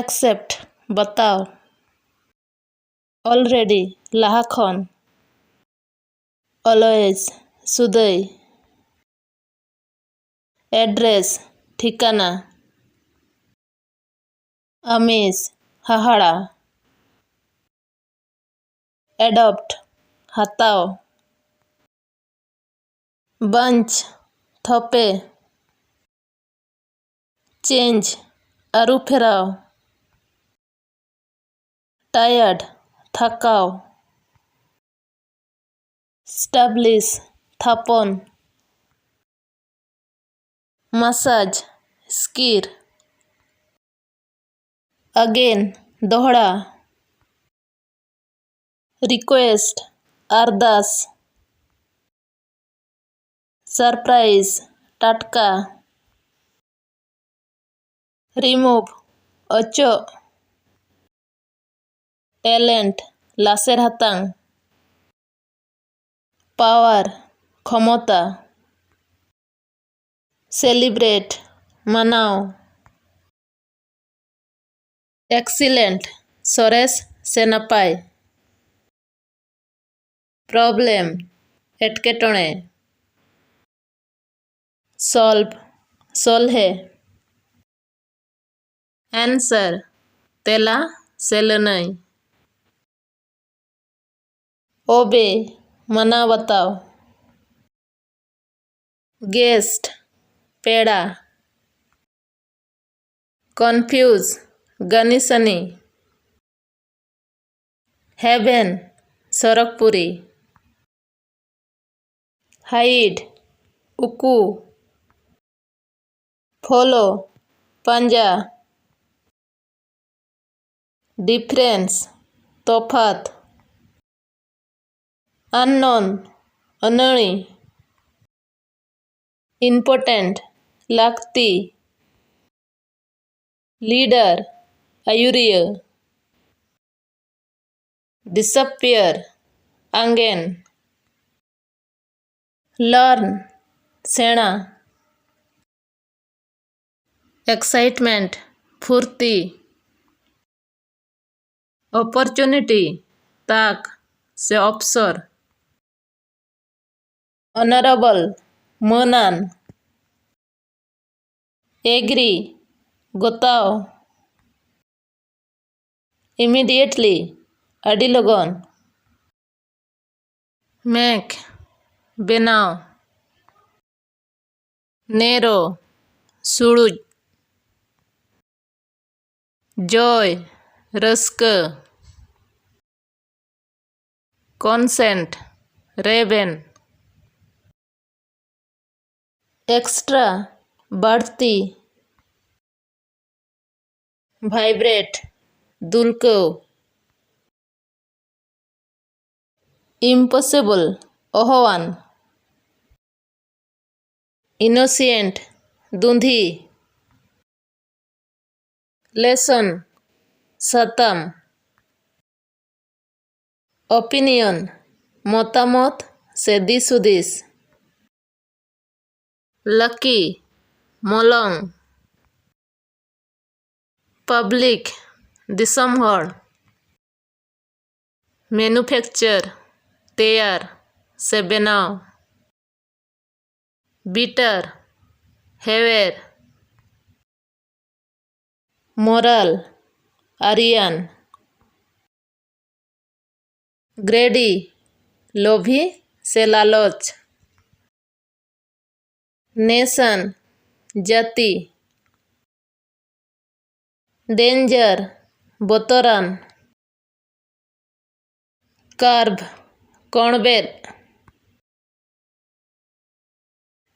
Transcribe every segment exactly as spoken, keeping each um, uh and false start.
Accept ᱵᱟᱛᱟᱣ. Already ᱞᱟᱦᱟ ᱠᱷᱚᱱ. Always ᱥᱩᱫᱟᱹᱭ. Address ᱴᱷᱤᱠᱟᱹᱱᱟ. Amaze ᱦᱟᱦᱟᱲᱟ. Adopt ᱦᱟᱛᱟᱣ. Bunch ᱛᱷᱚᱯᱮ. Change ᱟᱹᱨᱩ ᱯᱷᱮᱨᱟᱣ. Tired ᱛᱷᱟᱠᱟᱣ. Establish ᱛᱷᱟᱯᱚᱱ. Massage ᱥᱠᱤᱨ. Again ᱫᱚᱦᱲᱟ. Request ᱟᱨᱫᱟᱥ. Surprise ᱴᱟᱴᱠᱟ. Remove ᱚᱪᱚᱜ. Talent ᱞᱟᱥᱮᱨ ᱦᱟᱛᱟᱝ. Power ᱠᱷᱚᱢᱚᱛᱟ. Celebrate ᱢᱟᱱᱟᱣ. Excellent ᱥᱚᱨᱮᱥ ᱥᱮ ᱱᱟᱯᱟᱭ. Problem ᱮᱴᱠᱮᱴᱚᱬᱮ. Solve ᱥᱚᱞᱦᱮ. Answer ᱛᱮᱞᱟ ᱥᱮ ᱞᱟᱹᱱᱟᱹᱭ. Obey ᱢᱟᱱᱟᱣ ᱵᱟᱛᱟᱣ. Guest ᱯᱮᱲᱟ. Confuse ᱜᱟᱹᱱᱤᱥᱟᱹᱱᱤ. Heaven ᱥᱚᱨᱚᱜᱽᱯᱩᱨᱤ. Hide ᱩᱠᱩ. Follow ᱯᱟᱸᱡᱟ. Difference ᱛᱚᱯᱷᱟᱛ. Unknown ᱟᱹᱱᱟᱹᱲᱤ. Important ᱞᱟᱹᱠᱛᱤ. Leader ᱟᱹᱭᱩᱨᱤᱭᱟᱹ. Disappear ᱟᱸᱜᱮᱱ. Learn ᱥᱮᱬᱟ. Excitement ᱯᱷᱩᱨᱛᱤ. Opportunity, ᱛᱟᱠ ᱥᱮ ᱚᱯᱥᱚᱨ᱾ Honourable, ᱢᱟᱹᱱᱟᱱ᱾ Agree, ᱜᱚᱛᱟᱣ᱾ Immediately, ᱟᱹᱰᱤ ᱞᱚᱜᱚᱱ᱾ Make, ᱵᱮᱱᱟᱣ᱾ Narrow, ᱥᱩᱲᱩᱡ᱾ Joy, ᱨᱟᱹᱥᱠᱟᱹ᱾ Consent, ᱨᱮᱵᱮᱱ᱾ Extra, ᱵᱟᱹᱲᱛᱤ᱾ Vibrate, ᱫᱩᱞᱠᱟᱹᱣ᱾ Impossible, ᱚᱦᱚᱣᱟᱱ᱾ Innocent, ᱫᱩᱸᱫᱷᱤ᱾ Lesson, ᱥᱟᱛᱟᱢ᱾ Opinion, ᱢᱚᱛᱟᱢᱚᱛ ᱥᱮ ᱫᱤᱥ ᱦᱩᱫᱤᱥ᱾ Lucky, ᱢᱚᱞᱚᱝ᱾ Public, ᱫᱤᱥᱚᱢ ᱦᱚᱲ᱾ Manufacture, ᱛᱮᱭᱟᱨ ᱥᱮ ᱵᱮᱱᱟᱣ᱾ Bitter, ᱦᱮᱣᱮᱨ᱾ Moral, ᱟᱹᱨᱤᱭᱟᱱ᱾ Greedy, ᱞᱳᱵᱷᱤ ᱥᱮ ᱞᱟᱞᱚᱪ᱾ Nation, ᱡᱟᱹᱛᱤ᱾ Danger, ᱵᱚᱛᱚᱨᱟᱱ᱾ Curve, ᱠᱚᱬᱵᱮᱫ᱾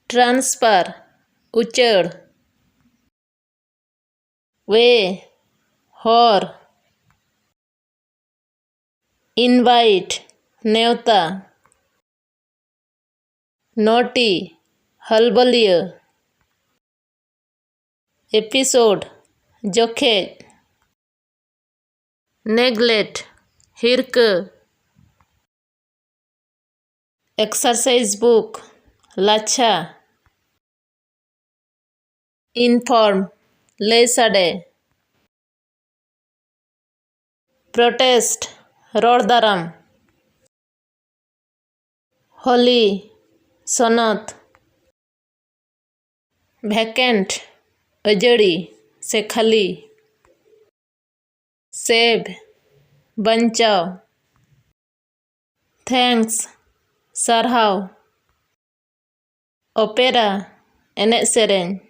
Transfer, ᱩᱪᱟᱹᱲ᱾ Way, ᱦᱚᱨ᱾ Invite, ᱱᱮᱣᱛᱟ᱾ Naughty, ᱦᱟᱞᱵᱟᱹᱞᱤᱭᱟᱹ᱾ Episode, ᱡᱚᱠᱷᱮᱡ᱾ Neglect, ᱦᱤᱨᱠᱟᱹ᱾ Exercise book, ᱞᱟᱪᱷᱟ᱾ Inform, ᱞᱟᱹᱭ ᱥᱟᱰᱮ᱾ Protest, ᱨᱚᱲ ᱫᱟᱨᱟᱢ᱾ ᱦᱚᱞᱤ, ᱥᱚᱱᱚᱛ᱾ Vacant, ᱟᱹᱡᱟᱹᱲᱤ ᱥᱮ ᱠᱷᱟᱹᱞᱤ᱾ Save, ᱵᱟᱧᱪᱟᱣ᱾ Thanks, ᱥᱟᱨᱦᱟᱣ᱾ Opera, ᱮᱱᱮᱡ ᱥᱮᱨᱮᱧ᱾